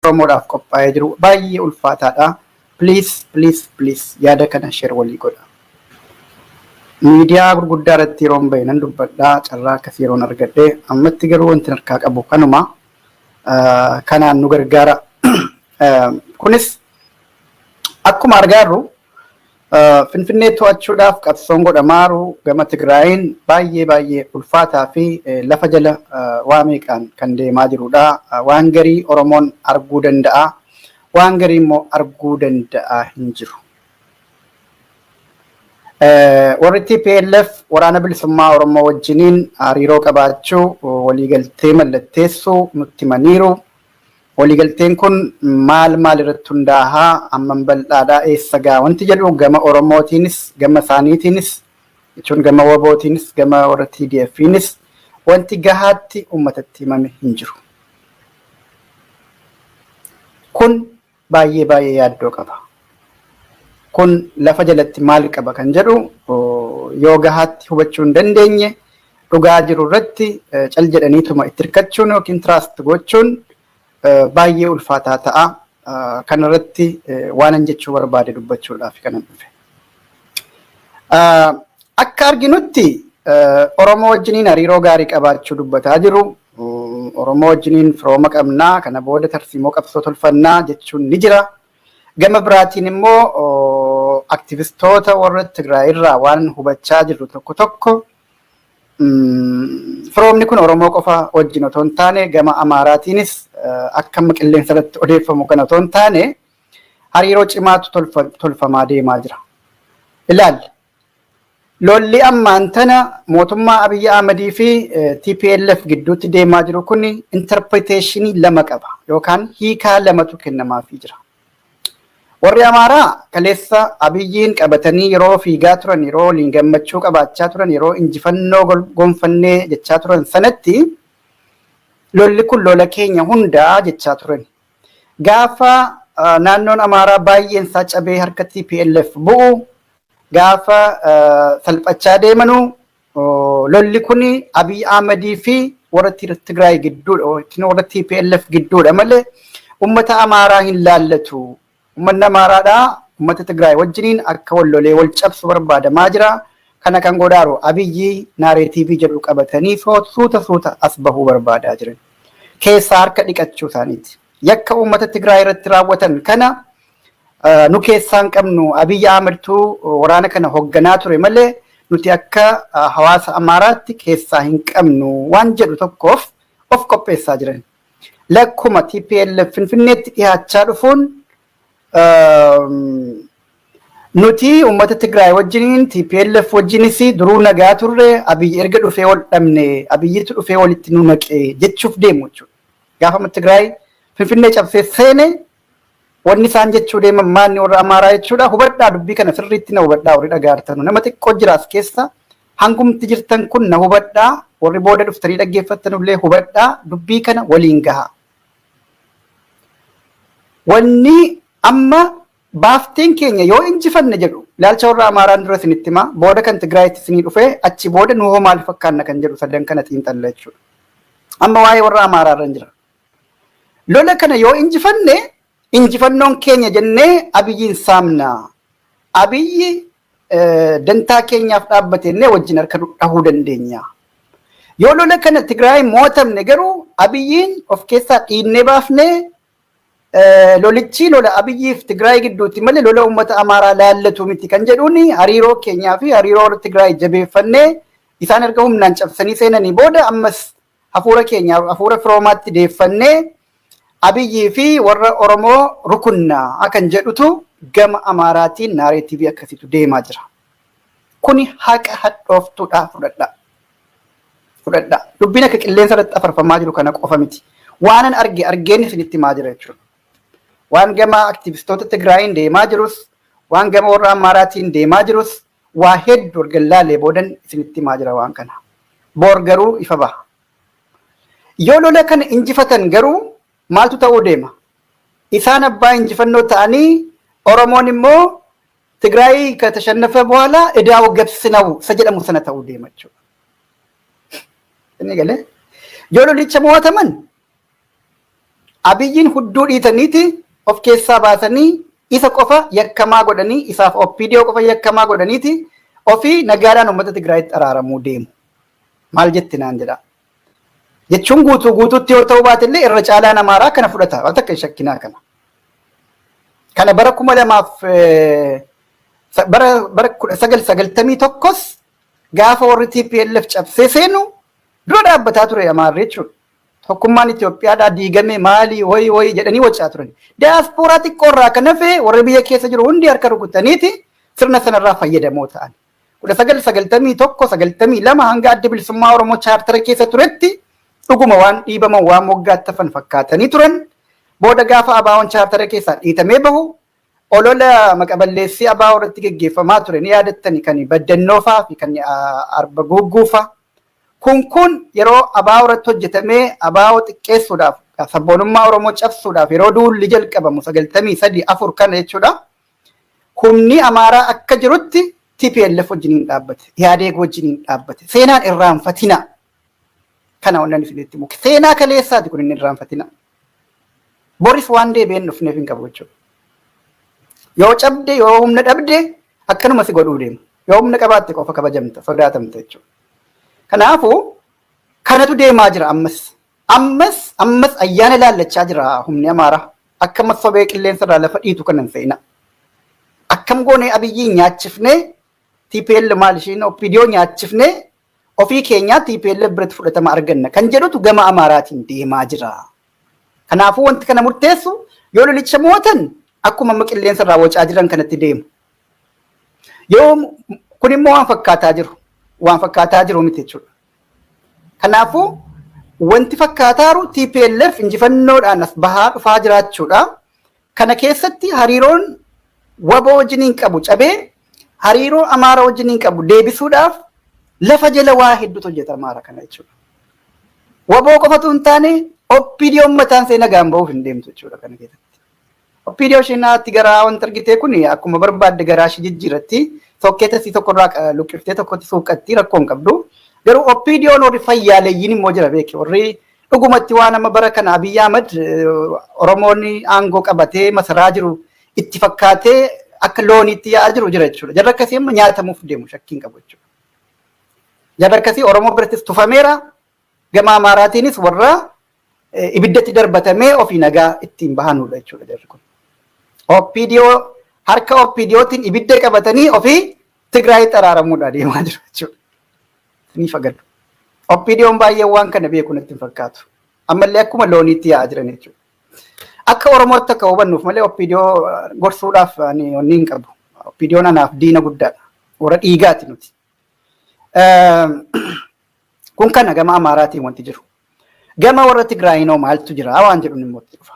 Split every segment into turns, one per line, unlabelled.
Oromoodhaaf qophaa'ee jiru baay'ee ulfaataadha. Please, please, please, yaada kana share walii godha. Miidiyaa gurguddaa irratti yeroon bahe nan dubbadhaa, carraa akkasii yeroon argadhe. Ammatti garuu wanti harkaa qabu kanuma, kanaan nu gargaara. Kunis akkuma argaarru Finfinnee to'achuudhaaf qabsoon godhamaaru gama Tigraayin baay'ee baay'ee ulfaataa fi lafa jala waa meeqaan kan deemaa jirudha. Waan garii Oromoon arguu danda'a. Waan garii immoo arguu danda'a hin jiru. Warri TPLF Waraana Bilisummaa Oromoo wajjiniin hariiroo qabaachuu, waliigaltee mallatteessuu nutti himaniiru. Waliigalteen kun maal maal irratti hundaahaa, hammam bal'aadhaa, eessa gaa wanti jedhu gama Oromootiinis gama isaaniitiinis, jechuun gama WBOtiinis gama warra TDFiinis, wanti gahaatti uummatatti himame hin jiru. Kun baay'ee baay'ee yaaddoo qaba. Kun lafa jalatti maal qaba kan jedhu yoo gahaatti hubachuu hin dandeenye, dhugaa jiru irratti cal jedhaniituma itti hirkachuun yookiin trust gochuun baay'ee ulfaataa ta'a. Kanarratti waanan jechuu barbaade dubbachuudhaaf kanan dhufe. Akka arginutti Oromoo wajjiniin hariiroo gaarii qabaachuu dubbataa jiru. Oromoo wajjiniin firooma qabnaa, kana booda tarsiimoo qabsoo tolfannaa jechuun ni jira. Gama biraatiin immoo aktivistoota warra Tigraay irraa waan hubachaa jirru tokko tokko, firoomni kun Oromoo qofa wajjin otoo hin taane gama Amaaraatiinis, akka amma qilleensa irratti odeeffamu kana otoo hin taane, hariiroo cimaatu tolfamaa deemaa jira. Ilaalli. Lolli ammaan tana mootummaa Abiyyi Ahmadii fi TPLF gidduutti deemaa jiru kun interpretation lama qaba yookaan hiikaa lamatu kennamaafii jira. Warri Amaaraa kaleessa Abiyyiin qabatanii yeroo fiigaa turan, yeroo waliin gammachuu qabaachaa turan, yeroo injifannoo gonfannee jechaa turan sanatti, lolli kun lola keenya hundaa jechaa turan. Gaafa naannoon Amaaraa baay'een isaa cabee harka TPLF bu'u, gaafa salphachaa deemanuu, lolli kun Abiy Ahmadii fi warra Tigraay gidduudha yookiin warra TPLF gidduudha malee uummata Amaaraa hin laallatu. Uummanni Amaaraadhaa uummata Tigraay wajjiniin akka wal lolee wal cabsu barbaadamaa jira. Kana kan godhaaru Abiyyi narrative jedhu qabatanii suuta suuta as bahuu barbaadaa jiran. Keessaa harka dhiqachuu isaaniiti. Yakka uummata Tigraay irratti raawwatan kana nu keessaa hin qabnu, Abiyyi Ahmedtu waraana kana hoogganaa ture malee nuti akka hawaasa Amaaraatti keessaa hin qabnu waan jedhu tokkoof of qopheessaa jiran. Lakkuma TPLF Finfinneetti dhiyaachaa dhufuun, nuti uummata Tigraay wajjiniin, TPLF wajjinis duruu nagaa turre, Abiyyi erga dhufee wal dhabne, Abiyyitu dhufee walitti nu naqe jechuuf deemu jechuudha. Gaafa Tigraay Finfinnee cabsee seene, wanni isaan jechuu deeman maanni warra Amaaraa jechuudha. Hubadhaa, dubbii kana sirriitti na hubadhaa. Warri dhagaartanu nama xiqqoo jira as keessa, hangumti jirtan kun na hubadhaa, warri booda dhuftanii dhaggeeffattanullee hubadhaa, dubbii kana waliin gaha. Wanni amma baafteen keenya yoo injifanne jedhu, ilaalcha warra Amaaraan dura isinitti himaa, booda kan Tigraayitti isinii dhufee, achi booda nu hoo maal fakkaanna kan jedhu sadan kana xiinxalla jechuudha. Amma waa'ee warra Amaaraa irra jira. Lola kana yoo injifanne, injifannoon keenya jennee Abiyyiin saamna. Abiyyi dantaa keenyaaf dhaabbate jennee wajjin harka dhahuu dandeenya. Yoo lola kana Tigraay mootamne garuu, Abiyyiin of keessaa dhiinnee baafnee, lolichi lola Abiyyiif Tigraay gidduutti malee lola uummata Amaaraa laallatu miti kan jedhuun, hariiroo keenyaa fi hariiroo warra Tigraay jabeeffannee, isaan erga humnaan cabsanii seenanii booda ammas hafuura keenya hafuura firoomaatti deeffannee Abiyyii fi warra Oromoo rukunnaa kan jedhutu gama Amaaraatiin narrative akkasiitu deemaa jira. Kuni haqa hadhooftuudha, fudhadhaa. Fudhadhaa. Dubbiin akka qilleensa irratti afarfamaa jiru kana qofa miti. Waanan arge argeen isinitti himaa jira jechuudha. Waan gama aktivistoota Tigraayin deemaa jirus, waan gama warra Amaaraatiin deemaa jirus, waa hedduu erga laalee boodan isinitti himaa jira waan kana. Boor garuu ifa baha. Yoo lola kana injifatan garuu maaltu ta'uu deema? Isaan abbaa injifannoo ta'anii, Oromoon immoo Tigraay ከተሸነፈ በኋላ ዕዳው ገብስ ነው isa jedhamu sana ta'uu deema jechuudha. Inni galee yoo lolicha mo'ataman Abiyyiin hudduu dhiitaniiti of keessaa baasanii isa qofa yakkamaa godhanii, isaaf OPDO qofa yakkamaa godhaniiti ofii nagaadhaan uummata Tigraayitti araaramuu deemu. Maal jetti naan jedha. Jechuun guutuu guutuutti yoo ta'uu baate illee irra caalaan Amaaraa kana fudhata. Waan takka hin shakkinaa kana. Kana bara 2000 bara 1991s gaafa warri TPLF cabsee seenu dura dhaabbataa ture Amaarri jechuudha. Tokkummaan Itoophiyaadhaa diigame maali hoyi hoyi jedhanii wacaa turan. Diyaaspooraa xiqqoo irraa kan hafe warri biyya keessa jiru hundi harka rukutaniiti sirna sanarraa fayyadamoo ta'an. 1991, 92 hanga Adda Bilisummaa Oromoo chaartara keessa turetti dhuguma waan dhiibaman, waan moggaatti hafan fakkaatanii turan. Booda gaafa ABO'n chaartara keessaa dhiitamee bahu, olola maqaballeessii ABO irratti geggeeffamaa ture ni yaadattani, kan baddannoofaa fi kan arba guugguufaa. Kun yeroo ABO irratti hojjetamee ABO xiqqeessuudhaaf, sabboonummaa Oromoo cabsuudhaaf yeroo duulli jalqabamu 93, 4 kana jechuudha. Humni Amaaraa akka jirutti TPLF wajjiniin dhaabbate. Ihaadeeg wajjiniin dhaabbate. Seenaan irraanfatina. Kana wannan isinitti himu. Seenaa kaleessaati kun, inni irraanfatina. Boris waan deebi'een dhufneef hin qabu jechuudha. Yoo cabde, yoo humna dhabde, akkanuma si godhuu deemu. Yoo humna qabaatte qofa kabajamta, sodaatamta jechuudha. Kanaafuu kanatu deemaa jira ammas. Ammas ammas ayyaana ilaallachaa jira humni Amaaraa. Akka sobee qilleensa irraa lafa dhiitu kanan fe'ina. Akkam goonee Abiyyiin nyaachifnee, TPL maal ishiin OPDO nyaachifnee, ofii keenyaa TPL biratti fudhatama arganna kan jedhutu gama Amaaraatiin deemaa jira. Kanaafuu wanti kana murteessu, yoo lolicha mo'atan akkuma amma qilleensa irraa wacaa jiran kanatti deemu. Yoo kun immoo waan fakkaataa jiru miti jechuudha. Kanaafuu wanti fakkaataaru TPLF injifannoodhaan as bahaa dhufaa jiraachuudha. Kana keessatti hariiroon WBO wajjiniin qabu cabee hariiroo Amaara wajjiniin qabu deebisuudhaaf lafa jala waa hedduutu hojjeta Amaara kana jechuudha. WBO qofatu hin taane, OPDO'n mataan ishee nagaan bahuuf hin deemtu jechuudha kana keessatti. OPDO isheen haati garaa wanta argitee kun akkuma barbaadde garaa ishee jijjiirratti, tokkeeta isii tokkorraa luqqiftee tokkotti suuqatti, rakkoo hin qabdu. Garuu OPDO'n warri fayyaaleeyyiin immoo jira beeke, warri dhugumatti waan amma bara kana Abiyyi Ahmad Oromoonni aangoo qabatee masaraa jiru itti fakkaatee akka looniitti yaa'aa jiru jira jechuudha. Jarri akkasii amma nyaatamuuf deemu, shakkii hin qabu jechuudha. Jarri akkasii Oromoo birattis tufameera. Gama Amaaraatiinis warra ibiddatti darbatamee ofii nagaa ittiin bahanudha jechuudha jarri kun. OPDO harka OPDOtiin ibidda qabatanii ofii Tigraayitti araaramuudha deemaa jiru jechuudha. Ni fagadu. OPDO'n baay'een waan kana beeku natti hin fakkaatu. Ammallee akkuma looniitti yaa'aa jiran jechuudha. Akka Oromootti akka hubannuuf malee OPDO gorsuudhaaf ani onni hin qabu. OPDO'n anaaf diina guddaadha. Warra dhiigaati nuti. Kun kana gama Amaaraatiin wanti jiru. Gama warra Tigraayinoo maaltu jira waan jedhuun immoo itti dhufa.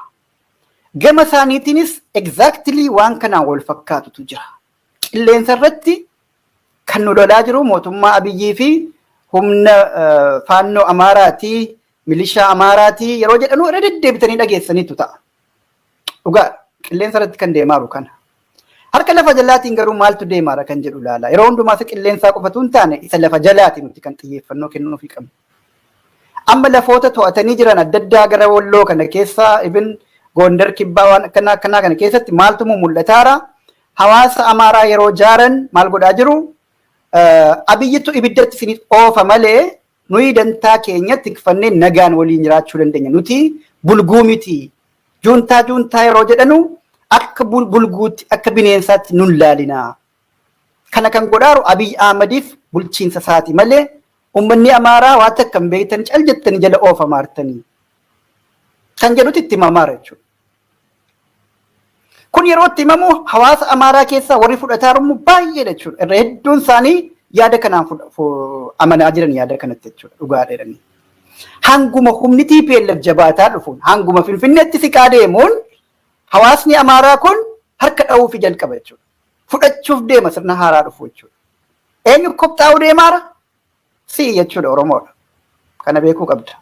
Gama isaaniitiinis exactly waan kanaan wal fakkaatutu jira. Qilleensa irratti kan nu lolaa jiru mootummaa Abiyyii fi humna faannoo Amaaraatii, milishaa Amaaraatii yeroo jedhanu irra deddeebitanii dhageessaniitu ta'a. Dhugaa qilleensa irratti kan deemaa jiru kana. Harka lafa jalaatiin garuu maaltu deemaara kan jedhu ilaala. Yeroo hundumaa isa qilleensaa qofatu hin taane, isa lafa jalaati nuti kan xiyyeeffannoo kennuufii qabnu. Amma lafoota to'atanii jiran adda addaa gara Walloo kana keessa, ibin Gondar kibbaa, waan akkanaa akkanaa kana keessatti maaltu mul'ataara? Hawaasa Amaaraa yeroo jaaran maal godhaa jiru? Abiyyittu ibiddatti isiniif oofa malee nuyi dantaa keenya tikfannee nagaan waliin jiraachuu dandeenya. Nuti bulguu miti. Juuntaa juuntaa yeroo jedhanu akka bulguutti, akka bineensaatti nun laalinaa. Kana kan godhaaru Abiy Ahmadiif bulchiinsa isaati malee uummanni Amaaraa waan takka hin beektan, cal jettanii jala oofamaartanii kan jedhutti itti himamaara jechuudha. Kun yeroo itti himamu hawaasa Amaaraa keessaa warri fudhataa jiru baay'eedha jechuudha. Irra hedduun isaanii yaada kanaan amanaa jiran yaada kanatti jechuudha, dhugaadha jedhanii. Hanguma humni TPLF jabaataa dhufuun, hanguma Finfinneetti siqaa deemuun, hawaasni Amaaraa kun harka dha'uufi jalqaba jechuudha. Fudhachuuf deema sirna haaraa dhufu jechuudha. Eenyu kopxaa'uu deemaara? Si jechuudha, Oromoodha. Kana beekuu qabda.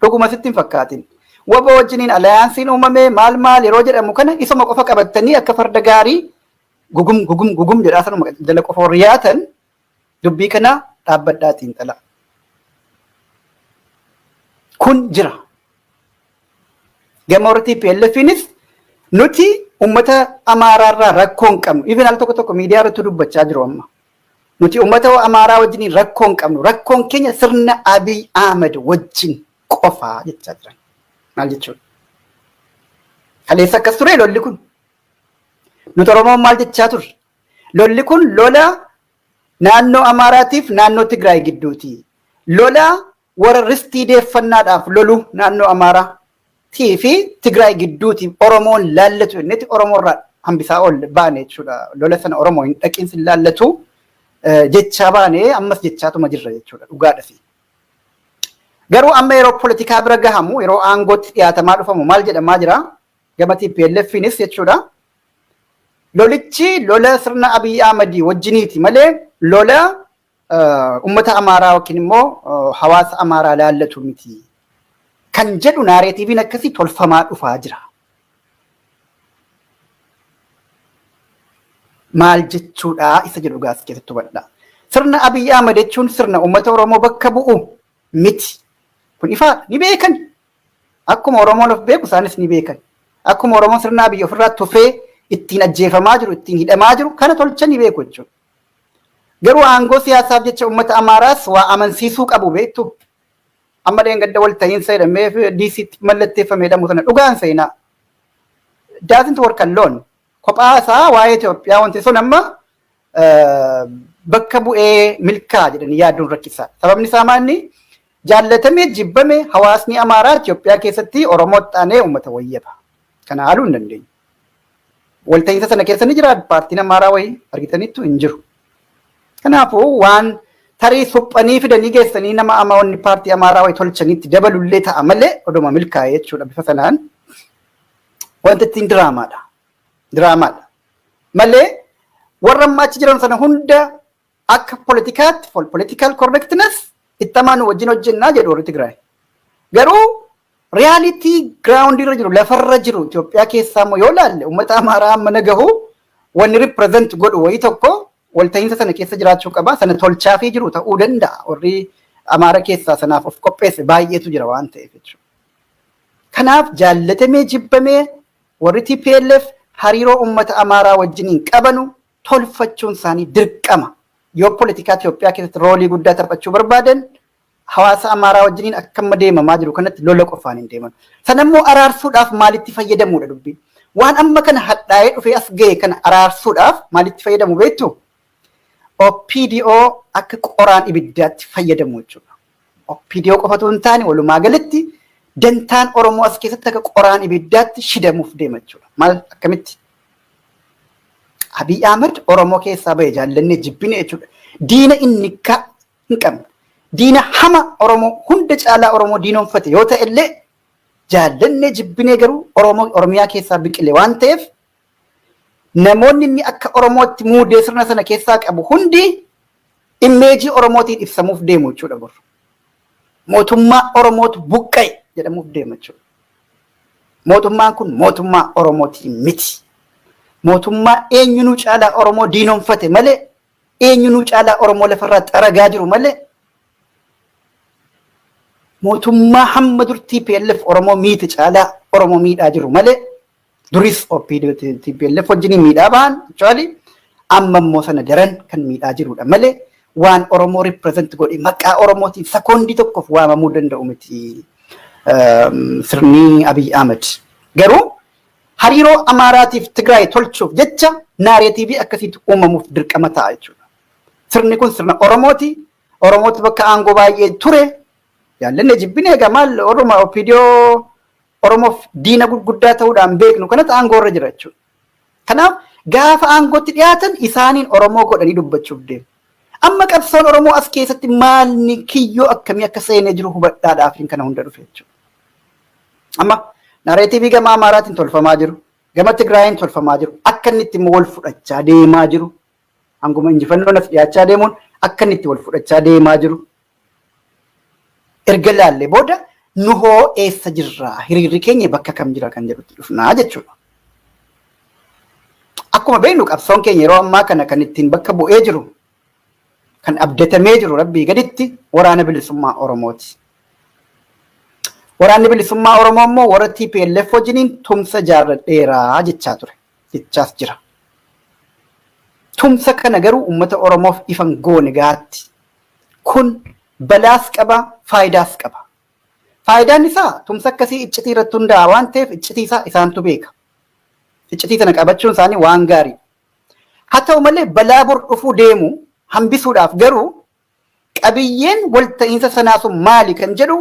Dhuguma sitti hin fakkaatin. WBO wajjiniin allianceiin uumame maal maal yeroo jedhamu kana isuma qofa qabattanii akka farda gaarii gugum gugum gugum jedhaa sanuma jala qofa warri yaatan, dubbii kana dhaabbadhaa xiinxalaa. Kun jira. Gama warra TPLFiinis nuti uummata Amaaraarraa rakkoo hin qabnu. Even al tokko tokko miidiyaa irratti dubbachaa jiru amma. Nuti uummata Amaaraa wajjin rakkoo hin qabnu. Rakkoon keenya sirna Abiy Ahmed wajjin qofaa jechaa jiran. Maal jechuudha? Kaleessa akkas ture lolli kun. Nuti Oromoon maal jechaa turre? Lolli kun lola naannoo Amaaraatiif naannoo Tigraay gidduuti. Lola warra ristii deeffannaadhaaf lolu naannoo Amaaraa fi Tigraay gidduuti, Oromoon laallatu innitti Oromoorraa hambisaa ol baane jechuudha. Lola sana Oromoo hin dhaqiinsi laallatu jechaa baane, ammas jechaatuma jirra jechuudha, dhugaadhasi. Garuu amma yeroo poolitikaa bira gahamu, yeroo aangootti dhiyaatamaa dhufamu, maal jedhamaa jira? Gama TPLFiinis jechuudha. Lolichi lola sirna Abiy Ahmadii wajjiniiti malee lola uummata Amaaraa yookiin immoo hawaasa Amaaraa laallatu miti kan jedhu narrativeiin akkasii tolfamaa dhufaa jira. Maal jechuudha isa jedhu gaas keessatti hubadha. Sirna Abiy Ahmad jechuun sirna uummata Oromoo bakka bu'u miti. Kun ifaadha. Ni beekan. Akkuma Oromoon of beeku isaanis ni beekan. Akkuma Oromoon sirna Abiy ofirraa tufee ittiin ajjeefamaa jiru, ittiin hidhamaa jiru kana tolcha ni beeku jechuudha. Garuu aangoo siyaasaaf jecha uummata Amaaraas waa amansiisuu qabu, beektu. Amma dheengadda wal ta'iinsa jedhamee DCtti mallatteeffamee jedhamu sana dhugaan seenaa. Doesn't work alone. Kophaa isaa waa'ee Itoophiyaa wanti sun amma bakka bu'ee milkaa jedhanii yaaduun rakkisaadha. Sababni isaa maalni? Jaallatamee jibbame, hawaasni Amaaraa Itoophiyaa keessatti Oromoo taanee uummata wayyaba. Kana haaluu hin dandeenyu. Walta'iinsa sana keessa ni jira paartiin Amaaraa wayii argitaniittu hin jiru. Kanaafuu waan tarii suphanii fidanii geessanii nama amaonni paartii Amaaraa wayii tolchaniitti dabalullee ta'a malee oduma milkaa'ee jechuudha bifa sanaan wanta ittiin diraamaadha. Diraamaadha. Malee warra amma achi jiran sana hunda akka poolitikaatti, for political correctness, itti amaanu wajjin hojjennaa jedhu warri Tigraay. Garuu reality ground irra jiru, lafarra jiru, Itoophiyaa keessaa immoo yoo laalle, uummata Amaaraa amma nagahu wanni represent godhu wayii tokko walta'iinsa sana keessa jiraachuu qaba. Sana tolchaafii jiru ta'uu danda'a. Warri Amaara keessaa sanaaf of qopheesse baay'eetu jira waan ta'eef jechuudha. Kanaaf jaallatamee jibbamee warri TPLF hariiroo uummata Amaaraa wajjiniin qabanu tolfachuun isaanii dirqama. Yoo poolitikaa Itoophiyaa keessatti roleii guddaa taphachuu barbaadan, hawaasa Amaaraa wajjiniin akka amma deemamaa jiru kanatti lola qofaan hin deeman. Sanammoo araarsuudhaaf maalitti fayyadamuudha dubbiin? Waan amma kana hadhaa'ee dhufee as ga'e kana araarsuudhaaf maalitti fayyadamu beektu? OPDO akka qoraan ibiddaatti fayyadamu jechuudha. OPDO qofatu hin taane, walumaa galatti dantaan Oromoo as keessatti akka qoraan ibiddaatti shidamuuf deema jechuudha. Maal, akkamitti? Abiy Ahmed Oromoo keessaa bahe, jaallannee jibbine jechuudha. Diina inni hin qabne. Diina hama Oromoo hunda caalaa Oromoo diinoomfate yoo ta'e illee, jaallannee jibbinee garuu Oromoo Oromiyaa keessaa biqile waan ta'eef, namoonni inni akka Oromootti muudee sirna sana keessaa qabu hundi imageii Oromootiin ibsamuuf deemu jechuudha bor. Mootummaa Oromootu buqqa'e jedhamuuf deema jechuudha. Mootummaan kun mootummaa Oromootii miti. Mootummaa eenyunuu caalaa Oromoo diinoomfate malee, eenyunuu caalaa Oromoo lafarraa xaragaa jiru malee, mootummaa hamma dur TPLF Oromoo miite caalaa Oromoo miidhaa jiru malee, duris OPDO TPLF wajjin miidhaa bahan, actually amma immoo sana daran kan miidhaa jirudha malee, waan Oromoo represent godhe maqaa Oromootiin sekoondii tokkoof waamamuu danda'u miti sirni Abiy Ahmed. Garuu hariiroo Amaaraatiif Tigraay tolchuuf jecha narrativeii akkasiitu uumamuuf dirqama ta'a jechuudha. Sirni kun sirna Oromooti. Oromootu bakka aangoo baay'ee ture. Jaallanne jibbine egaa maal, Oromoo OPDO Oromoof diina gurguddaa ta'uudhaan beeknu kanatti aangoo irra jira jechuudha. Kanaaf gaafa aangootti dhiyaatan isaaniin Oromoo godhanii dubbachuuf deemu. Amma qabsoon Oromoo as keessatti maalni kiyyoo akkamii akka seenee jiru hubadhaadhaaf kana hunda dhufe jechuudha. Amma narrativeii gama Amaaraatiin tolfamaa jiru, gama Tigraayiin tolfamaa jiru, akka inni itti wal fudhachaa deemaa jiru, hanguma injifannoon as dhiyaachaa deemuun akka inni itti wal fudhachaa deemaa jiru. Erga laallee booda nu hoo eessa jirraa, hiriirri keenya bakka kam jira kan jedhutti dhufnaa jechuudha. Akkuma beeknu qabsoon keenya yeroo ammaa kana kan ittiin bakka bu'ee jiru, kan abdatamee jiru, rabbii gaditti, waraana bilisummaa Oromooti. Waraanni bilisummaa Oromoo immoo warra TPLF wajjiniin tumsa jaarradheeraa jechaa ture. Jechaas jira. Tumsa kana garuu uummata Oromoof ifan goone gaatti. Kun balaas qaba, faayidaas qaba. Faayidaan isaa tumsa akkasii iccitii irratti hundaa'a waan ta'eef, iccitii isaa isaantu beeka. Iccitii sana qabachuun isaanii waan gaarii. Haa ta'u malee, balaa bor dhufuu deemu hambisuudhaaf garuu qabiyyeen walta'iinsa sanaa sun maali kan jedhu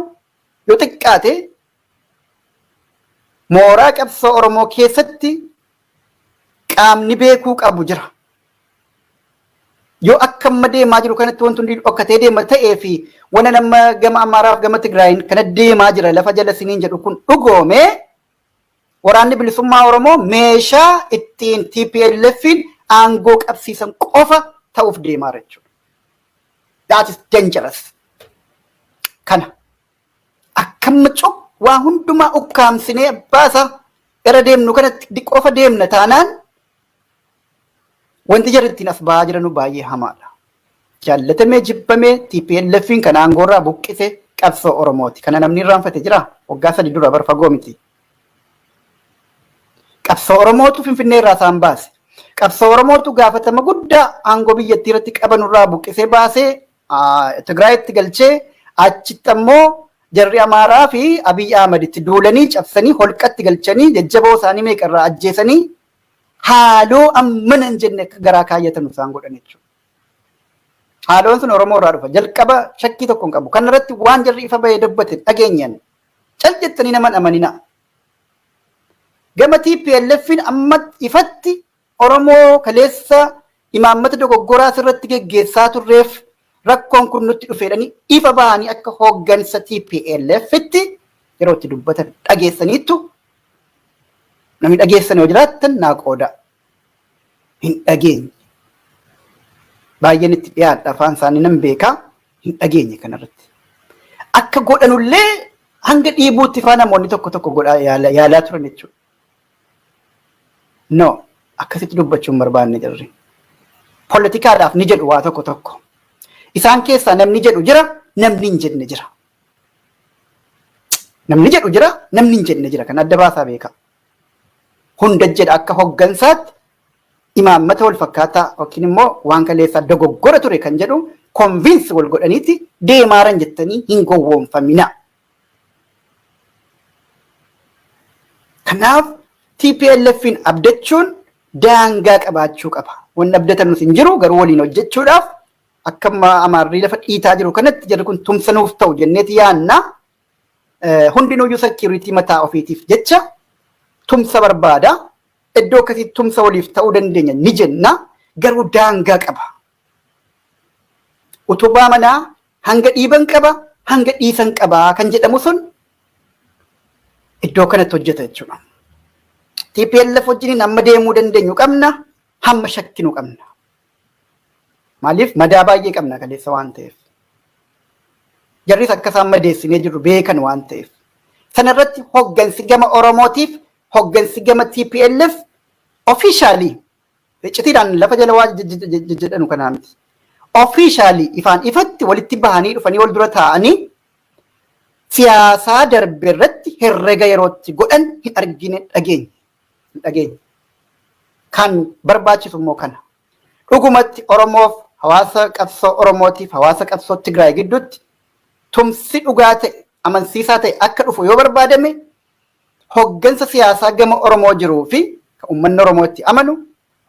yoo xiqqaate mooraa qabsoo Oromoo keessatti qaamni beekuu qabu jira. Yoo akka amma deemaa jiru kanatti wanti hundi dhokkatee deema ta'ee fi wana nama gama Amaaraaf gama Tigraayin kana deemaa jira lafa jala siniin jedhu kun dhugoomee, waraanni bilisummaa Oromoo meeshaa ittiin TPLFin aangoo qabsiisan qofa ta'uuf deemaa jechuudha. That is dangerous. Kana akkamma cuk waa hundumaa ukkaamsinee abbaasa gara deemnu kanatti qofa deemna taanaan, wanti jarri ittiin as ba'aa jiranu baay'ee hamaadha. Jaallatamee jibbamee, TPLFin kan aangoorraa buqqise qabsoo Oromooti. Kana namni irraanfate jira. Waggaa 3 dura bar, fagoo miti. Qabsoo Oromootu Finfinnee irraa isaan baase. Qabsoo Oromootu gaafatama guddaa aangoo biyyattii irratti qabanurraa buqqisee baasee Tigraayitti galchee, achitti ammoo jarri Amaaraa fi Abiy Ahmad itti duulanii cabsanii holqatti galchanii, jajjaboo isaanii meeqarraa ajjeesanii, haaloo ammana hin jenne akka garaa kaayyatan isaan godhan jechuudha. Haaloon sun Oromoo irraa dhufa. Jalqaba shakkii tokko hin qabu. Kana irratti waan jarri ifa bahee dubbate dhageenyan. Cal jettanii nama amanina. Gama TPLFin amma ifatti Oromoo kaleessa imaammata dogoggoraa sirratti geggeessaa turreef rakkoon kun nutti dhufeedhanii ifa bahanii akka hooggansa TPLFitti yeroo itti dubbatan dhageessaniittu. Namni dhageessan yoo jiraattan naa qooda. Hin dhageenye. Baay'een itti dhiyaadha, afaan isaanii nan beekaa, hin dhageenye kanarratti. Akka godhanullee hanga dhiibuutti faa namoonni tokko tokko godhaa yaalaa turan jechuudha. No, akkasitti dubbachuu hin barbaanne jirri. Poolitikaadhaaf ni jedhu waa tokko tokko. Isaan keessaa namni jedhu jira, namni hin jenne jira. Namni jedhu jira, namni hin jenne jira. Kan adda baasaa beeka. Hunda jedha akka hoggansaatti imaammata wal fakkaataa yookiin immoo waan kaleessaa dogoggora ture kan jedhu convince wal godhaniiti deemaaran jettanii hin gowwoomfamina. Kanaaf TPLFin abdachuun daangaa qabaachuu qaba. Wanni abdatan nus hin jiru, garuu waliin hojjechuudhaaf akka Amaarrii lafa dhiitaa jiru kanatti jarri kun tumsanuuf ta'u jenneeti yaanna. Hundinuyyuu security mataa ofiitiif jecha tumsa barbaada. Iddoo akkasitti tumsa waliif ta'uu dandeenya ni jenna, garuu daangaa qaba. Utubaa manaa hanga dhiiban qaba, hanga dhiisan qaba kan jedhamu sun iddoo kanatti hojjeta jechuudha. TPLF wajjiniin amma deemuu dandeenyu qabna, hamma shakkinu qabna. Maaliif? Madaa baay'ee qabna kaleessa waan ta'eef. Jarris akka isaan madeessinee jirru beekan waan ta'eef. Sanarratti hoggansi gama Oromootiif hoggansi gama TPLF officially, iccitiidhaan lafa jala waa jedhanu kanaa miti. Officially ifaan ifatti walitti bahanii dhufanii wal dura taa'anii siyaasaa darbe irratti herrega yerootti godhan hin argine, dhageenye. Hin dhageenye. Kan barbaachisu immoo kana. Dhugumatti Oromoof, hawaasa qabsoo Oromootiif hawaasa qabsoo Tigraay gidduutti tumsi dhugaa ta'e, amansiisaa ta'e akka dhufu yoo barbaadame, hoggansa siyaasaa gama Oromoo jiruu fi kan uummanni Oromoo itti amanu,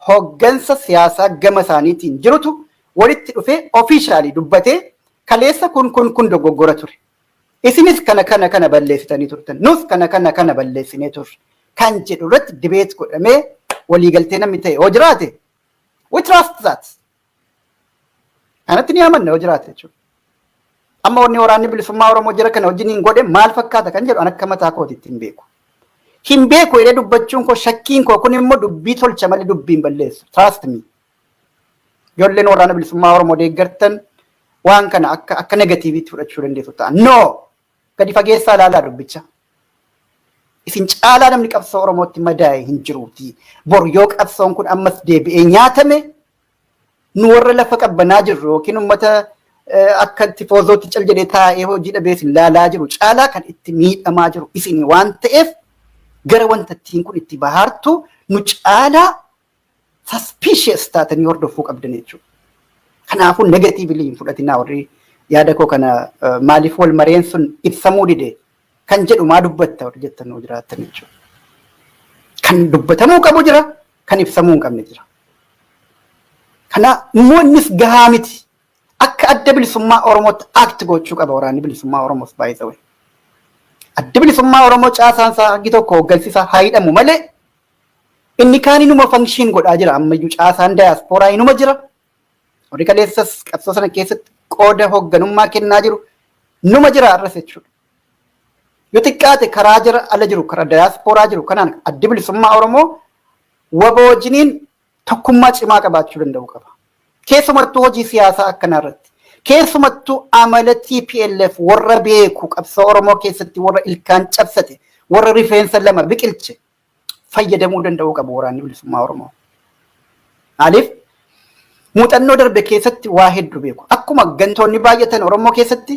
hoggansa siyaasaa gama isaaniitiin jirutu walitti dhufee officially dubbatee, kaleessa kun kun kun dogoggora ture. Isinis kana kana kana balleessitanii turtan. Nus kana kana kana balleessinee turre. Kan jedhu irratti debate godhamee waliigaltee namni ta'e yoo jiraate, we trust that. Kanatti ni amanna yoo jiraate jechuudha. Amma wanni waraanni bilisummaa Oromoo jira kana wajjin hin godhe maal fakkaata kan jedhu an akka mataa kootiitti hin beeku. Hin beeku jedhee dubbachuun koo, shakkiin koo kun immoo dubbii tolcha malee dubbii hin balleessu. Trust me. Ijoolleen waraana bilisummaa Oromoo deeggartan waan kana akka negativeitti fudhachuu dandeessu ta'a. No! Gadi fageessaa ilaalaa dubbicha. Isin caalaa namni qabsoo Oromootti madaa'e hin jiruuti. Bor yoo qabsoon kun ammas deebi'ee nyaatame, nu warra lafa qabbanaa jirru yookiin uummata Akka tifoozootti cal jedhee taa'ee hojii dhabee isin laalaa jiru caalaa kan itti miidhamaa jiru isin waan ta'eef, gara wanta ittiin kun itti bahaartu nu caalaa suspicious taatanii hordofuu qabdan jechuudha. Kanaafuu negatively hin fudhatinaa. Warri yaada koo kana maaliif wal mareen sun ibsamuu dide kan jedhu maa dubbatta warri jettan nuu jiraattan jechuudha. Kan dubbatamuu qabu jira, kan ibsamuu hin qabne jira. Kana immoo innis gahaa miti. Akka Adda Bilisummaa Oromootti act gochuu qaba Waraanni Bilisummaa Oromoos baay'ee. Adda Bilisummaa Oromoo caasaan isaa hangi tokko, hooggansi isaa haa hidhamu malee, inni kaan inuma function godhaa jira. Ammayyuu caasaan daayaspooraa inuma jira. Warri kaleessas qabsoo sana keessatti qooda hoogganummaa kennaa jiru numa jira arras jechuudha. Yoo xiqqaate karaa jira ala jiru, karaa daayaspooraa jiru kanaan Addi Bilisummaa Oromoo WBO wajjiniin tokkummaa cimaa qabaachuu danda'u qaba. Keessumattuu hojii siyaasaa akkanaa irratti. Keessumattuu amala TPLF warra beeku, qabsoo Oromoo keessatti warra ilkaan cabsate, warra rifeensa lama biqilche fayyadamuu danda'uu qabu Waraanni Bilisummaa Oromoo. Maaliif? Muuxannoo darbe keessatti waa hedduu beeku. Akkuma gantoonni baay'atan Oromoo keessatti,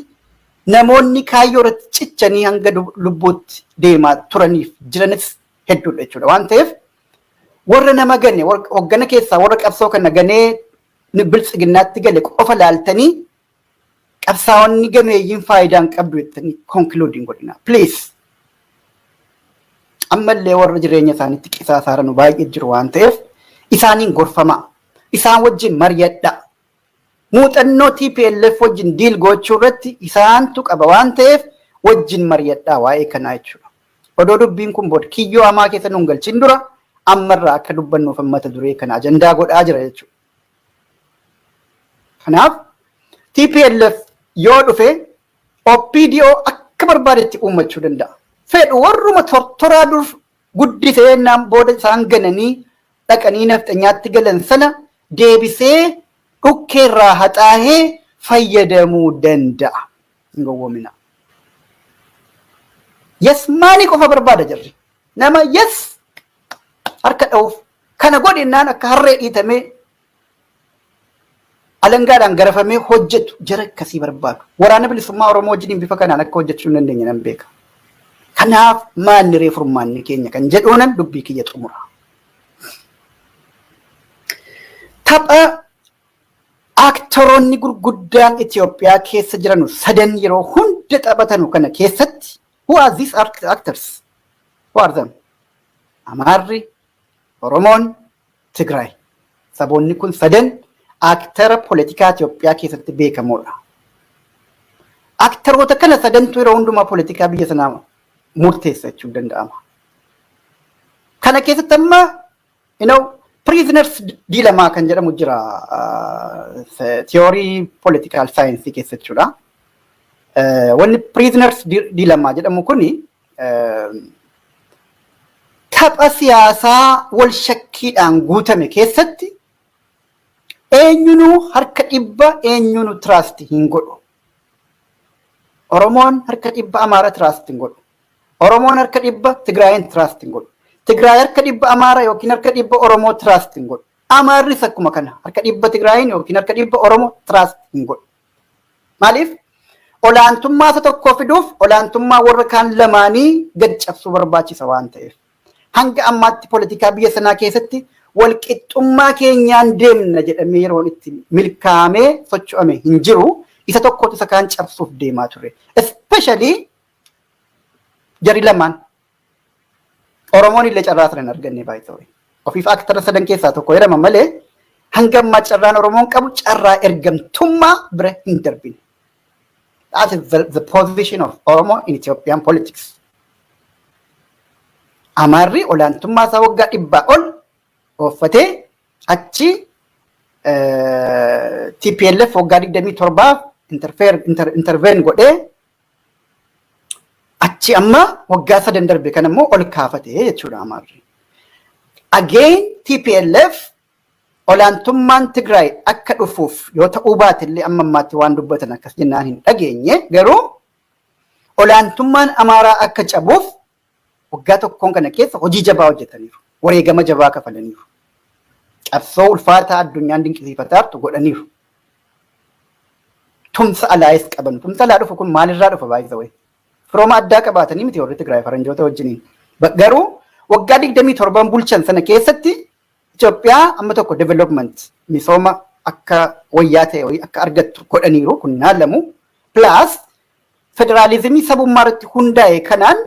namoonni kaayyoo irratti cichanii hanga lubbuutti deemaa turaniif jiranis hedduudha jechuudha. Waan ta'eef warra nama gane, hoggana keessaa warra qabsoo kana ganee Biltsiginnaatti gale qofa laaltanii qabsaa'onni gameeyyiin faayidaan qabdu jettanii conclude hin godhina. Please. Ammallee warra jireenya isaaniitti qisaasaaran baay'ee jiru waan ta'eef isaaniin gorfamaa. Isaan wajjin mari'adhaa. Muuxannoo TPLF wajjin deal gochuu irratti isaantu qaba waan ta'eef wajjin mari'adhaa waa'ee kanaa jechuudha. Odoo dubbiin kun booda kiyyoo hamaa keessa nuun galchin dura ammarraa akka dubbannuuf mata duree kana ajandaa godhaa jira jechuudha. Kanaaf TPLF yoo dhufe OPDO akka barbaadetti uummachuu danda'a. Fedhu warruma tortoraa dur guddisee naan booda isaan gananii dhaqanii nafxanyaatti galan sana deebisee dhukkeerraa haxaahee fayyadamuu danda'a. Hin gowwoomina. Yes man qofa barbaada jirri. Nama yes harka dha'uuf kana godhinnaan akka harree dhiitamee alangaadhaan garafamee hojjetu jara akkasii barbaadu. Waraana Bilisummaa Oromoo wajjin bifa kanaan akka hojjechuu hin dandeenye nan beeka. Kanaaf maalli ree furmaanni keenya kan jedhuunan dubbii kiyya xumura. Tapha actoroonni gurguddaan Itoophiyaa keessa jiran sadan yeroo hunda taphatanu kana keessatti, who are these actors? Who are them? Amaarri, Oromoon, Tigraay. Saboonni kun sadan actora poolitikaa Itoophiyaa keessatti beekamoodha. Actoroota kana sadantu yeroo hundumaa poolitikaa biyya sanaa murteessa jechuun danda'ama. Kana keessatti amma prisoners dilemma kan jedhamu jira theory political science keessa jechuudha. Wanni prisoners dilemma jedhamu kuni tapha siyaasaa wal shakkiidhaan guutame keessatti eenyunuu harka 100 eenyunuu trust hin godhu. Oromoon harka 100 Amaara trust hin godhu. Oromoon harka 100 Tigraayin trust hin godhu. Tigraay harka 100 Amaara yookiin harka 100 Oromoo trust hin godhu. Amaarris akkuma kana harka 100 Tigraayin yookiin harka 100 Oromoo trust hin godhu. Maaliif? Olaantummaa isa tokkoo fiduuf olaantummaa warra kaan lamaanii gad cabsuu barbaachisa waan ta'eef. Hanga ammaatti poolitikaa biyya sanaa keessatti walqixxummaa keenyaan deemna jedhamee yeroon itti milkaa'amee socho'ame hin jiru. Isa tokkotu isa kaan cabsuuf deemaa ture. Especially jari lamaan. Oromoon illee carraa sana hin arganne baay'ee. Ofiif actora sadan keessaa tokko jedhama malee hanga ammaa carraan Oromoon qabu carraa ergamtummaa bira hin darbine. That is the position of Oromo in Ethiopian politics. Amaarri olaantummaa isaa waggaa 100 ol ooffatee achi TPLF waggaa 27f intervene godhee achi amma waggaa 3 darbe kan immoo ol kaafatee jechuudha Amaarri. Again, TPLF olaantummaan Tigraay akka dhufuuf yoo ta'uu baate illee amma ammaatti waan dubbatan akkas jennaan hin dhageenye, garuu olaantummaan Amaaraa akka cabuuf waggaa tokkoon kana keessa hojii jabaa hojjetaniiru. Wareegama jabaa kafalaniiru. Qabsoo ulfaataa addunyaan dinqisiifataa jirtu godhaniiru. Tumsa alaayis qaban. Tumsa alaa dhufu kun maalirraa dhufa, by the way? Firooma addaa qabaatanii miti warri Tigraay faranjoota wajjiniin. Garuu waggaa 27 bulchan sana keessatti Itoophiyaa amma tokko development, misooma akka wayyaa ta'e wayii akka argattu godhaniiru, kun naalamu. Plus federaalizimii sabummaa irratti hundaa'e kanaan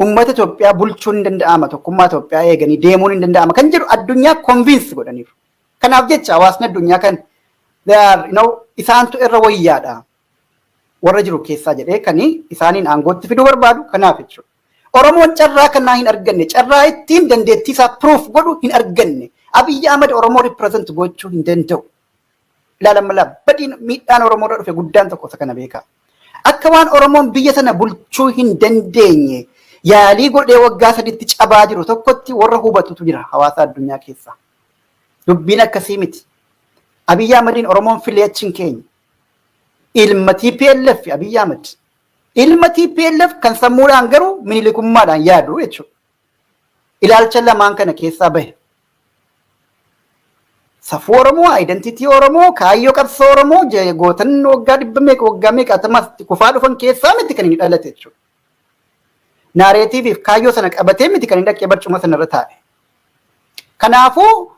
uummata Itoophiyaa bulchuun hin danda'ama, tokkummaa Itoophiyaa eeganii deemuun hin danda'ama kan jedhu addunyaa convince godhaniiru. Kanaaf jecha hawaasni addunyaa kan they are, isaantu irra wayyaadha warra jiru keessaa jedhee kan isaaniin aangootti fiduu barbaadu kanaaf jechuudha. Oromoon carraa kanaa hin arganne, carraa ittiin dandeettii isaa proof godhu hin arganne. Abiyyi Ahmad Oromoo represent gochuu hin danda'u. Ilaalan malaa, badiin miidhaan Oromoo irra dhufe guddaan tokko isa kana beekaa. Akka waan Oromoon biyya sana bulchuu hin dandeenye yaalii godhee waggaa 3tti cabaa jiru tokkotti warra hubatutu jira hawaasa addunyaa keessaa. Dubbiin akkasii miti. Abiyyi Ahmadiin Oromoon filee achi hin keenye. Ilma TPLF Abiyyi Ahmad. Ilma TPLF kan sammuudhaan garuu minilikummaadhaan yaadu jechuudha. Ilaalcha lamaan kana keessaa bahe. Safuu Oromoo, identity Oromoo, kaayyoo qabsoo Oromoo, gootan waggaa dhibba meeqa, waggaa meeqa kufaa dhufan keessaa miti kan inni dhalate jechuudha. Narrative kaayyoo sana qabatee miti kan inni dhaqee barcuma sanarra taa'e. Kanaafuu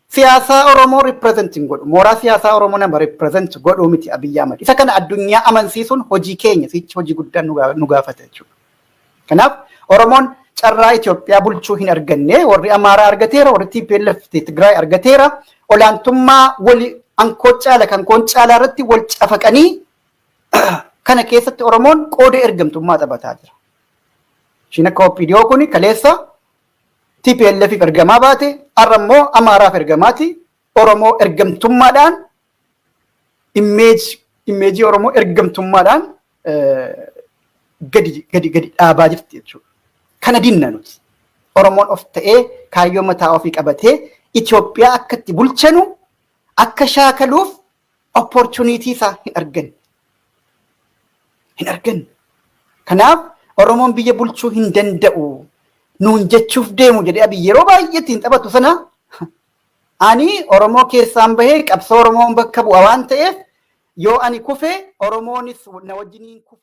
siyaasaa Oromoo represent hin godhu. Mooraa siyaasaa Oromoo nama represent godhuu miti Abiyyi Ahmad. Isa kana addunyaa amansiisuun hojii keenya, sichi hojii guddaan nu gaafata jechuudha. Kanaaf Oromoon carraa Itoophiyaa bulchuu hin arganne. Warri Amaaraa argateera, warri TPLF Tigraay argateera. Olaantummaa wali ankoo caala kan koon caalaa irratti wal cafaqanii kana keessatti Oromoon qooda ergamtummaa taphataa jira. Ishiin akka OPDO kuni kaleessa TPLF ergamaa baate, har'a immoo Amaaraaf ergamaati. Oromoo ergamtummaadhaan image Oromoo ergamtummaadhaan gadi gadi gadi dhaabaa jirti jechuudha. Kana dinna nuti. Oromoon of ta'ee kaayyoo mataa ofii qabatee Itoophiyaa akka itti bulchanu akka shaakaluuf opportunity isaa hin arganne. Hin arganne. Kanaaf Oromoon biyya bulchuu hin danda'u nuun jechuuf deemu jedhee Abiy yeroo baay'ee ittiin taphatu sana, ani Oromoo keessaan bahee qabsoo Oromoon bakka bu'a waan ta'eef, yoo ani kufe Oromoonis na wajjiniin kufa.